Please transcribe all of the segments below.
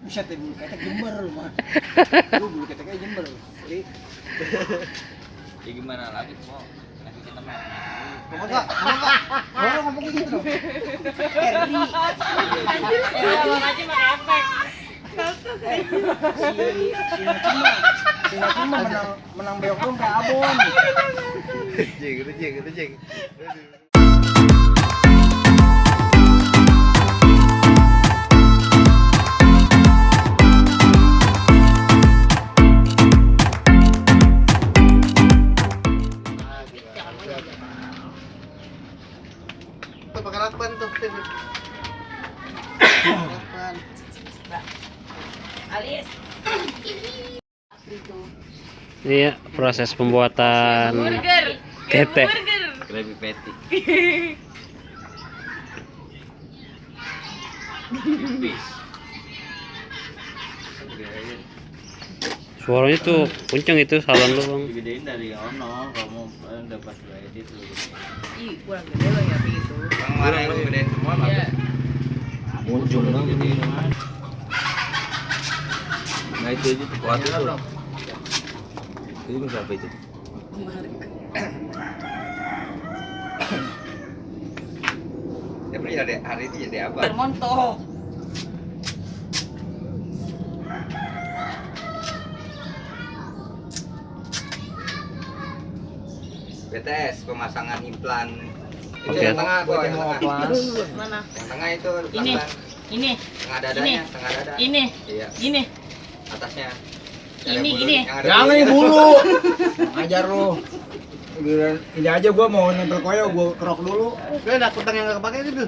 Buset ya, bulu ketek Jember lu mah. Lu bulu keteknya Jember. Jadi Ya gimana lagi mau? Lagi kita mah. ngomong enggak? Ngomong ngomong gitu dong. Eri. Abang aja pakai efek. Si Nacima menang beok dong kayak abon. Jeng. Tuh pakai lakban tuh. Lakban. Alis. Ini ya proses pembuatan Burger. ketek. Burger. Krabby patty. Pipis. Suaranya tuh kenceng itu salon lu bang. Digedein dari ono, kamu dapat edit lu. Ih, kurang gede loh ya begitu. Kemarin lu gedein semua lah. Iya. Muncul dong gedein mah. Nah itu aja tuh kuat itu. Itu bisa apa itu? Ya beli ada hari itu jadi apa? Montok. BTS pemasangan implan. Itu Oke. yang tengah gua, yang tengah. Mana? Yang tengah itu Ini. implan. Ini. Tengah dadanya, tengah dada. Ini. Iya, Ini. atasnya. Ini. Yang ada Jangan bulunya. dulu. Ajar lu. Giliran ini aja gua mau nempel koyo gua kerok dulu. Lu ada kutang yang enggak kepake itu.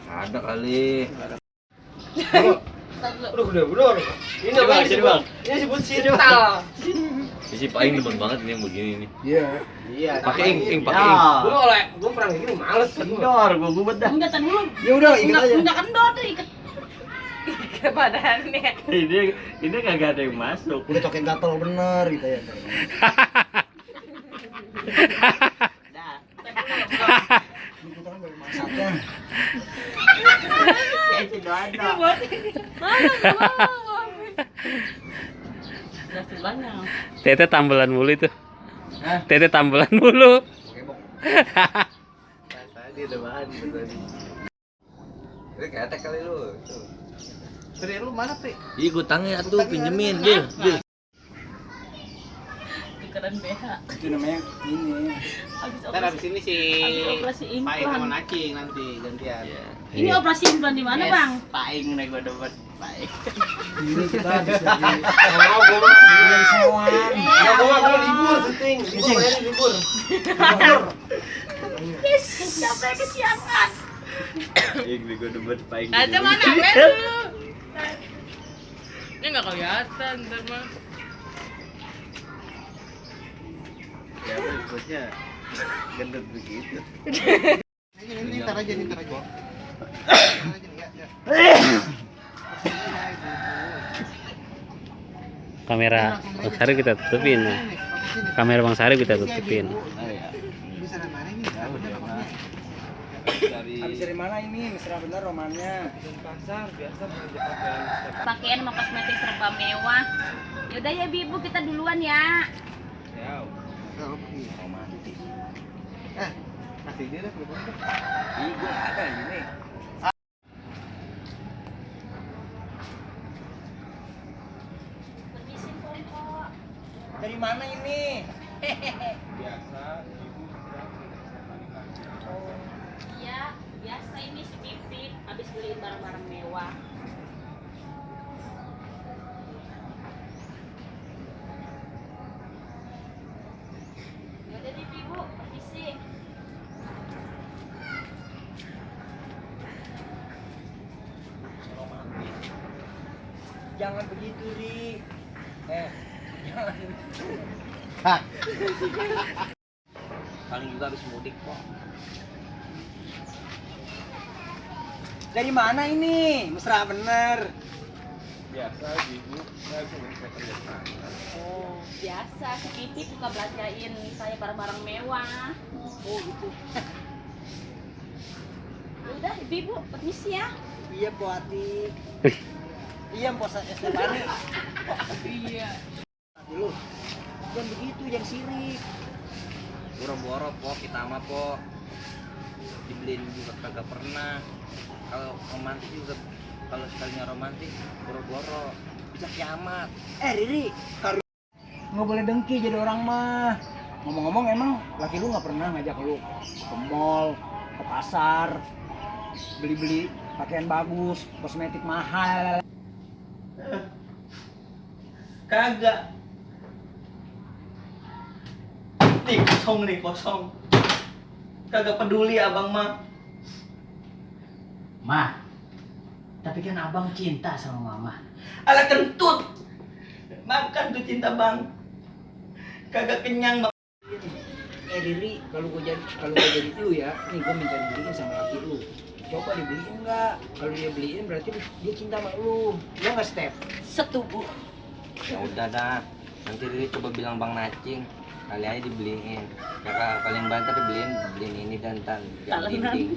Ada kali. Udah bener. Ini Bang, jadi bang. Ini disebut sintal. Ini sih paling demen banget ini yang begini nih. Iya. Iya. Pakai ink, pakai ink. Gua oleh gua pernah gini males. Kendor, gua gubet dah. Enggak, dulu. Ya udah ikat aja. Enggak kendor tuh ikat. Ke badannya. Ini kagak ada yang masuk. Udah toke gatel bener gitu ya. Ini kan baru masaknya. Kayak si Doano. Mana? Nasi banyak. Tete tambelan mulu itu. Hah? Tete tambelan mulu. Oke, Bok. Tadi ada bahan tadi. Ini ketek kali lu. Tri lu mana, Tri? Ih, gutangnya atuh pinjemin, Gil. Tukeran BH. Itu namanya ini. Habis ini si operasi implan. Acing nanti gantian. Ini operasi implan di mana, Bang? Paing nih gua dapat paing. Ini kita bisa di kalau gua mah di sewan. Ya gua kalau libur syuting, libur. Sampai kesiangan. Ih, gua dapat paing. Kaca mana, Ben? Ini nggak kelihatan, ntar mah. Ya, berikutnya gendut begitu. Ini tar aja. Kamera Bang Sari kita tutupin. Nah. Kamera Bang Sari kita tutupin. Bisa dari mana ini? Dari Habis dari mana ini? Mesra bener romannya. pasar biasa Pakaian sama kosmetik serba mewah. Yaudah ya, Ibu, kita duluan ya. Ya, Romantis. Kasih dia dah belum. ih gua ada ini. Dari mana ini? Biasa Iya, biasa ini si Pipit habis beliin barang-barang mewah. Yaudah deh, Ibu, permisi. Jangan begitu, Ri. Jangan. paling juga habis mudik kok. Dari mana ini? Mesra bener. Biasa ibu, saya cuma kerja sana. Oh, biasa si Pipit suka belanjain saya barang-barang mewah. Oh, gitu. Udah, Ibu, permisi ya. Iya, Bu Ati. Diam Pos Stefani. Iya. Dulu. Jangan begitu, jangan sirik. Boro-boro po, kita mah po. Dibeliin juga kagak pernah. Kalau romantis juga, kalau sekalinya romantis, boro-boro bisa kiamat. Riri, nggak boleh dengki jadi orang mah. Ngomong-ngomong emang laki lu nggak pernah ngajak lu ke mall, ke pasar, beli-beli pakaian bagus, kosmetik mahal. Kagak. Nih kosong. Kagak peduli abang mah. Mah, tapi kan abang cinta sama mama. Alah kentut. Makan tuh cinta bang. Kagak kenyang bang. Riri, kalau gua jadi lu ya, nih gua minta dibeliin sama laki lu. Coba dibeliin nggak? Kalau dia beliin berarti dia cinta sama lu. Dia nggak Step? Setubuh. Ya udah dah, nanti Riri coba bilang Bang Nacing, kali aja dibeliin. Kakak paling banter beliin ini dan yang Talenan. dinding.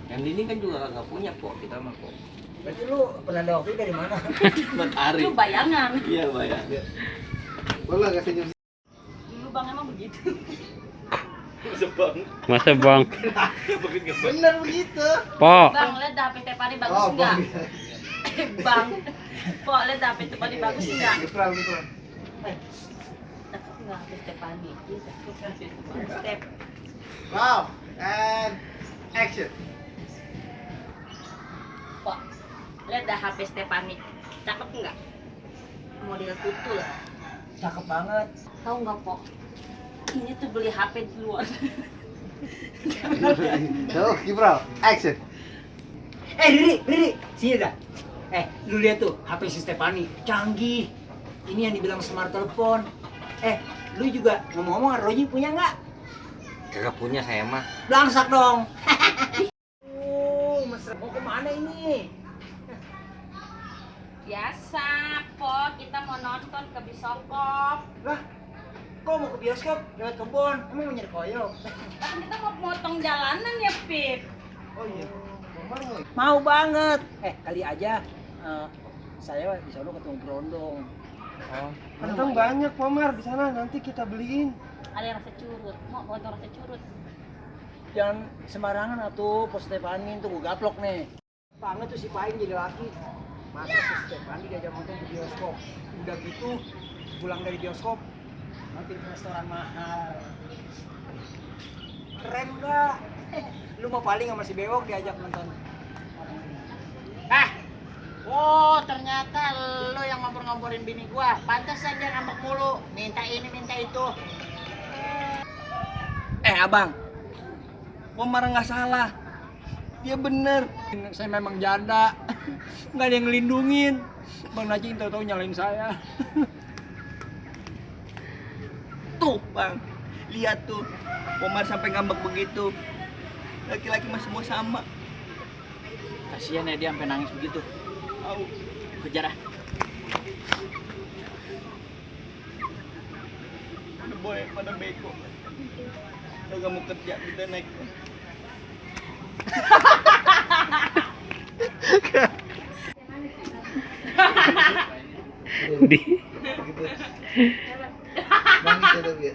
Yang dinding kan juga kagak punya kok, kita mah kok. Berarti lu penanda waktu dari mana? Matahari. Itu bayangan. Iya bayang. Boleh nggak senyum? Dulu Bang emang begitu. Sebang. Masa bang? Bener begitu. Po. Bang, lihat dah HP Tepani bagus enggak? Bang. Kok lihat dah HP Tepani bagus enggak? Gepral. Cakep enggak HP Tepani? Iya, cakep. Step. Wow, and action. Kok lihat dah HP Stefani. Cakep enggak? Model tutul. Cakep banget. Tahu enggak, Pok? Ini tuh beli HP di luar. So, Gepral, action. Riri, sini dah. Lu lihat tuh HP si Stefani, canggih. Ini yang dibilang smart telepon. Lu juga ngomong-ngomong, Roji punya nggak? Kagak punya saya mah. Belangsak dong. Mesra mau kemana ini? Biasa, Pok. Kita mau nonton ke bioskop. Lah, kok mau ke bioskop lewat kebun? Emang mau nyari koyo? Kan kita mau potong jalanan ya, Pip. Oh iya, mau banget. Kali aja saya di sana ketemu berondong. Oh, Kentang banyak Pomar di sana, nanti kita beliin. Ada yang rasa curut. Mau nonton rasa curut. jangan sembarangan atuh, Pos Stefani tuh gua gaplok nih. Banget tuh si Paing jadi laki. Masa si Stefani diajak nonton di bioskop? Udah gitu, pulang dari bioskop nanti ke restoran mahal. Keren nggak? Lu mau paling sama si Bewok diajak nonton. Oh, ternyata lo yang ngompor-ngomporin bini gua. Pantesan dia ngambek mulu, minta ini, minta itu. Abang, Pomar nggak salah. Dia bener. saya memang janda, nggak ada yang ngelindungin. Bang Najing tahu-tahu nyalain saya. Tuh bang, lihat tuh. Pomar sampai ngambek begitu. Laki-laki mah semua sama. Kasihan ya dia sampai nangis begitu. Au. Kejar ah. Ada boy pada beko. Kagak mau kerja, kita naik. Di. Bang itu tuh ya.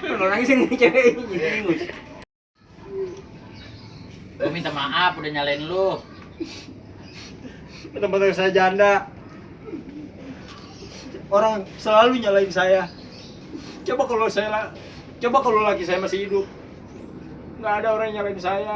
Kalau nangis yang ini cewek ini jadi ingus. Gua minta maaf udah nyalain lu. Tempat saya janda. Orang selalu nyalain saya. Coba kalau laki saya masih hidup, nggak ada orang yang nyalain saya.